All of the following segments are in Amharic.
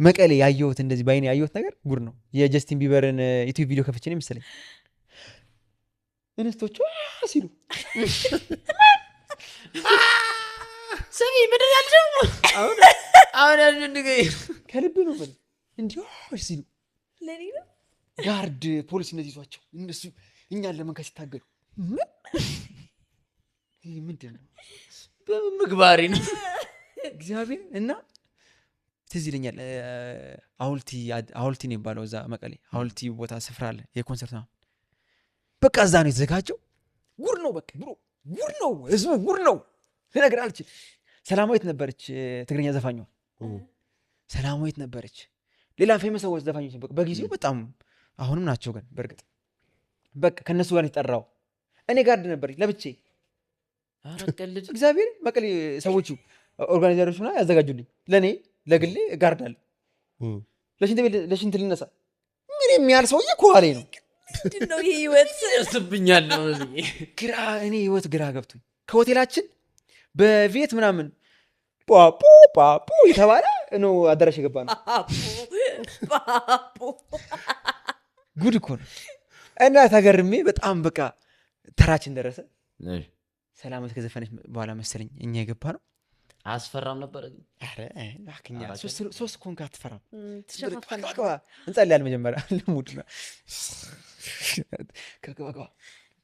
መቀሌ ያየሁት እንደዚህ ባይኔ ያየሁት ነገር ጉድ ነው። የጀስቲን ቢበርን ዩቲዩብ ቪዲዮ ከፍቼ ነው መሰለኝ እንስቶቹ ሲሉ ስሚ ምንድን ያልሽው? አሁን ያልሽው ንገሪኝ። ከልብ ነው የምልህ እንዲህ ሲሉ ለኔ ነው guard ፖሊስ እንደዚህ ይዟቸው እነሱ እኛን ለመንካት ሲታገሉ ምን ይሄ ምንድን ነው? በምን ምግባሬ ነው? እግዚአብሔር እና ትዝ ይለኛል ሐውልቲ ሐውልቲ ነው የሚባለው እዛ መቀሌ ሐውልቲ ቦታ ስፍራ አለ የኮንሰርት ነው። በቃ እዛ ነው የተዘጋጀው። ጉድ ነው በቃ bro ጉድ ነው ህዝቡ ጉድ ነው ልነግርህ አልችልም። ሰላማዊት ነበረች ትግርኛ ዘፋኟ ሰላማዊት ነበረች። ሌላ famous ሰዎች ዘፋኞች ነበሩ በጊዜው በጣም አሁንም ናቸው ግን በእርግጥ በቃ ከነሱ ጋር የተጠራው እኔ guard ነበረኝ ለብቼ እግዚአብሔር መቀሌ ሰዎቹ organizer ኦች ምናምን ያዘጋጁልኝ ለኔ ለግሌ guard አለ። ለሽንት ቤት ለሽንት ልነሳ ምን የሚያህል ሰውዬ ከኋላዬ ነው። ምንድን ነው ይሄ ህይወት? ያስብኛል ነው እዚህ። ግራ እኔ ህይወት ግራ ገብቶኝ ከሆቴላችን በቤት ምናምን ጳጳ ጳጳ የተባለ ነው አዳራሽ የገባ ነው። ጳጳ ጉድ እኮ ነው። እና ተገርሜ በጣም በቃ ተራችን ደረሰ። ሰላማዊት ከዘፈነች በኋላ መሰለኝ እኛ የገባ ነው። አያስፈራም ነበር ግን? ኧረ እባክህ እኛ ኧረ ሶስት ኮንክ አትፈራም። ትሸፋፈናለህ። ግባ፣ እንጸልያለን መጀመሪያ ልሙድ ነው። ግባ፣ ግባ።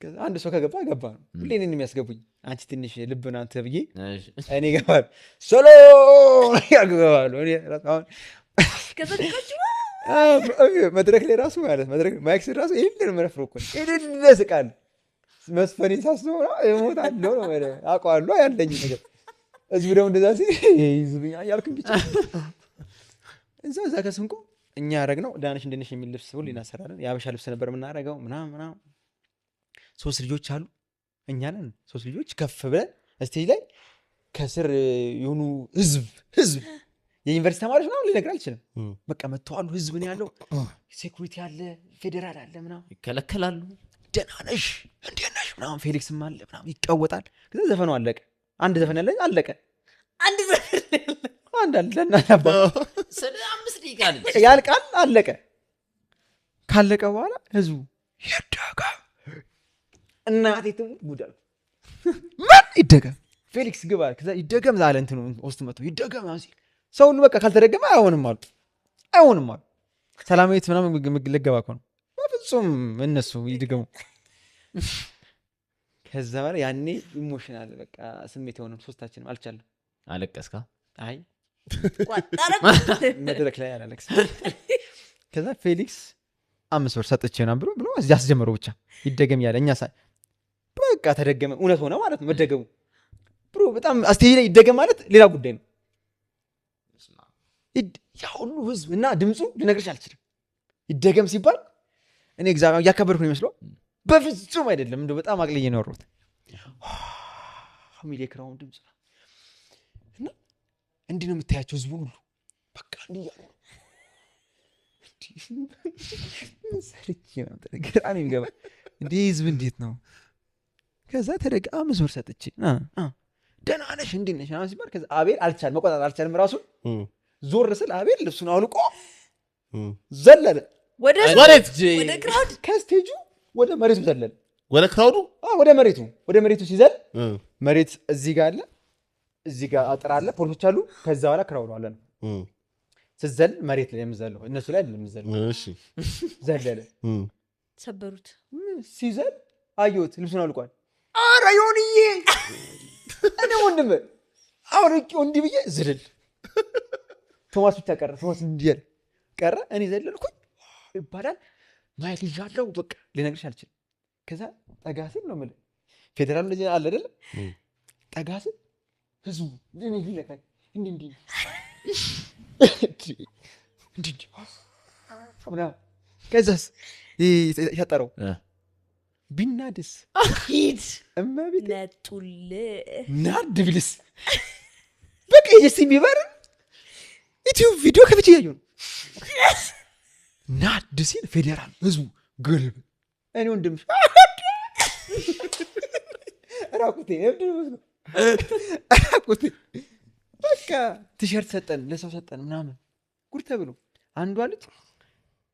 ከዛ አንድ ሰው ከገባ ገባ ነው። ሁሌ እኔን የሚያስገቡኝ አንቺ ትንሽ ልብ ነው አንተ ብዬ እኔ እገባለሁ። ሶሎ እያልኩ እገባለሁ። እኔ ራሱ አሁን ከዛ ልጆቹ መድረክ ላይ ራሱ ማለት መድረክ mic ስር ራሱ ይሄን ነው የምረፍረው እኮ ይሄን ስቃል መስፈኔን ሳስበው ነው እሞታለሁ ነው የምልህ። አውቀዋለሁ ያለኝ ነገር ህዝቡ ደግሞ እንደዛ ሲል ይዝብኛ እያልኩኝ ብቻ እዛ እዛ ከስንቆ እኛ ያደረግነው ዳንሽ እንደነሽ የሚል ልብስ ሁሌ እናሰራለን። የሀበሻ ልብስ ነበር የምናደርገው ምናምን ምናምን። ሶስት ልጆች አሉ እኛ ነን ሶስት ልጆች ከፍ ብለን stage ላይ ከስር የሆኑ ህዝብ የዩኒቨርሲቲ ተማሪዎች ምናምን ልነግርህ አልችልም። በቃ መጥተዋል። ህዝብ ነው ያለው፣ security አለ፣ ፌዴራል አለ ምናምን። ይከለከላሉ። ደህና ነሽ እንዴት ነሽ ምናምን ፌሊክስም አለ ምናምን ይቀወጣል። ከዛ ዘፈኑ አለቀ። አንድ ዘፈን ያለ አለቀ። አንድ ዘፈን ያለ አንድ አለ ለእናት አባት ስለ 5 ደቂቃ አለች። ያልቃል። አለቀ። ካለቀ በኋላ ህዝቡ ይደገም እናቴ ትሙት ጉድ አልኩ። ምን ይደገም? ፌሊክስ ግባ። ከዛ ይደገም አለ እንትኑ ውስጥ መጥቶ ይደገም ምናምን ሲል ሰው ሁሉ በቃ ካልተደገመ አይሆንም አሉ። አይሆንም አሉ። ሰላማዊት ምናምን ልገባ እኮ ነው። በፍጹም እነሱ ይድገሙ። ከዛ በኋላ ያኔ emotional በቃ ስሜት የሆነ ሶስታችንም አልቻልንም። አለቀስካ? አይ ቋጣረ መድረክ ላይ አላለቅስም። ከዛ ፌሊክስ 5 ብር ሰጥቼ ምናምን ብሎ እዚህ አስጀመረው ብቻ ይደገም ያለ እኛ በቃ ተደገመ። እውነት ሆነ ማለት ነው መደገሙ። bro በጣም stage ላይ ይደገም ማለት ሌላ ጉዳይ ነው። ያ ሁሉ ህዝብ እና ድምፁ ልነግርሽ አልችልም። ይደገም ሲባል እኔ እግዚአብሔር እያከበርኩ ነው የሚመስለው። በፍጹም አይደለም። እንደው በጣም አቅልዬ ነው ያወራሁት። ሚል የክራውን ድምፅ ነው። እና እንዲህ ነው የምታያቸው ህዝቡን ሁሉ በቃ እንዲህ እያሉ ነው። እንዲህ ሰርቼ ነው ግራ ነው የሚገባ። እንዲህ ህዝብ እንዴት ነው? ከዛ ተደጋ 5 ብር ሰጥቼ ደህና ነሽ እንዴት ነሽ ምናምን ሲባል ከዛ አቤል አልቻለም መቆጣጠር አልቻለም ራሱን። ዞር ስል አቤል ልብሱን አውልቆ ዘለለ። ወደ ወዴት? ወደ crowd? ከ stage ኡ ወደ መሬቱ ዘለለ። ወደ crowd ኡ? አዎ፣ ወደ መሬቱ። ወደ መሬቱ ሲዘል መሬት እዚህ ጋር አለ፣ እዚህ ጋር አጥር አለ፣ ፖሊሶች አሉ። ከዛ በኋላ crowd ኡ አለ ነው። ስትዘል መሬት ላይ የምዘለው እነሱ ላይ አይደለም የምዘለው። ዘለለ። ሰበሩት። ሲዘል አየሁት ልብሱን አውልቋል። ኧረ ዮኒዬ እኔ ወንድም አውልቄው እንዲህ ብዬ ዝልል። ቶማስ ብቻ ቀረ። ቶማስ እንዲህ አለ ቀረ። እኔ ዘለልኩኝ ይባላል። mic ይዣለሁ በቃ ልነግርሽ አልችልም። ከዛ ጠጋ ስል ነው የምልህ ፌዴራሉ እንደዚህ አለ አይደለ? ጠጋ ስል ህዝቡ እኔ ይነካል። እንዲህ እንዲህ እንዲህ እንዲህ ምናምን። ከዛስ ይሄ ያጠረው ቢናድስ ሂድ እመቤቴ ነጡልህ። ናድ ቢልስ በቃ የጀስቲን ቢበር ዩቲዩብ ቪዲዮ ከፍቼ እያየሁ ነው። ናድ ሲል ፌዴራል ህዝቡ ግልብ። እኔ ወንድምሽ ራቁቴ እብድ ነው የምመስለው። ራቁቴ በቃ ቲሸርት ሰጠን ለሰው ሰጠን ምናምን ጉድ ተብሎ አንዷ ልጅ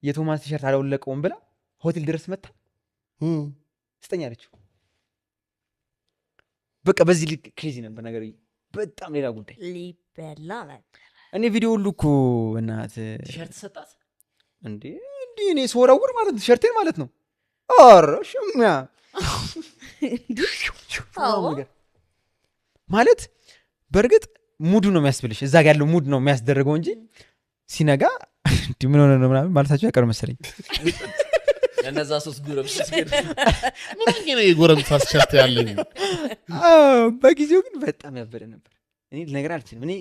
የቶማስ ቲሸርት አላወለቀውም ብላ ሆቴል ድረስ መታ ስጠኝ አለችው። በቃ በዚህ ልክ crazy ነበር ነገር፣ በጣም ሌላ ጉዳይ። ሊበላ ነበር። እኔ ቪዲዮ ሁሉ እኮ እናት። ቲሸርት ሰጣት። እንዴ እንዲህ እኔ ስወረውር ማለት ነው፣ ቲሸርቴን ማለት ነው። ኧረ ሽሚያ ነገር ማለት በእርግጥ mood ኡ ነው የሚያስብልሽ፣ እዛ ጋ ያለው mood ነው የሚያስደርገው እንጂ ሲነጋ እንዲህ ምን ሆነ ነው ምናምን ማለታቸው አይቀርም መሰለኝ። ለእነዛ ሶስት ጎረምሶች ግን ምን ሆኜ ነው የጎረምሳ ቲሸርት ያለኝ? አዎ፣ በጊዜው ግን በጣም ያበደ ነበር። እኔ ልነግርህ አልችልም። እኔ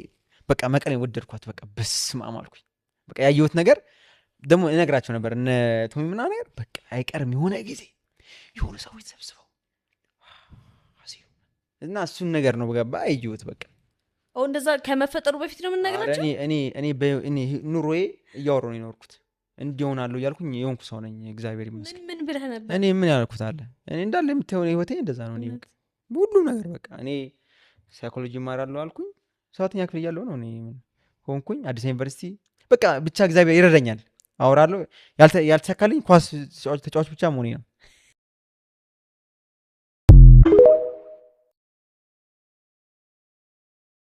በቃ መቀሌ ወደድኳት። በቃ በስመ አብ አልኩኝ። በቃ ያየሁት ነገር ደግሞ እነግራቸው ነበር እነ ቶሚ ምናምን ነገር፣ በቃ አይቀርም የሆነ ጊዜ የሆኑ ሰዎች ተሰብስበው ሲሉ እና እሱን ነገር ነው በገባ አየሁት በቃ። ኦ፣ እንደዛ ከመፈጠሩ በፊት ነው ኧረ የምንነግራቸው። እኔ ኑሮዬ እያወራሁ ነው የኖርኩት። እንዲሆናለሁ እያልኩኝ የሆንኩ ሰው ነኝ፣ እግዚአብሔር ይመስገን። ምን ምን ብለህ ነበር? እኔ ምን ያልኩት አለ? እኔ እንዳለ የምታየው ህይወቴ እንደዛ ነው። እኔ በቃ ሁሉም ነገር በቃ እኔ ሳይኮሎጂ እማራለሁ አልኩኝ፣ ሰባተኛ ክፍል እያለሁ ነው። እኔ ምን ሆንኩኝ አዲስ አበባ ዩኒቨርሲቲ፣ በቃ ብቻ እግዚአብሔር ይረዳኛል፣ አወራለሁ። ያልተሳካልኝ ኳስ ተጫዋች ብቻ መሆኔ ነው።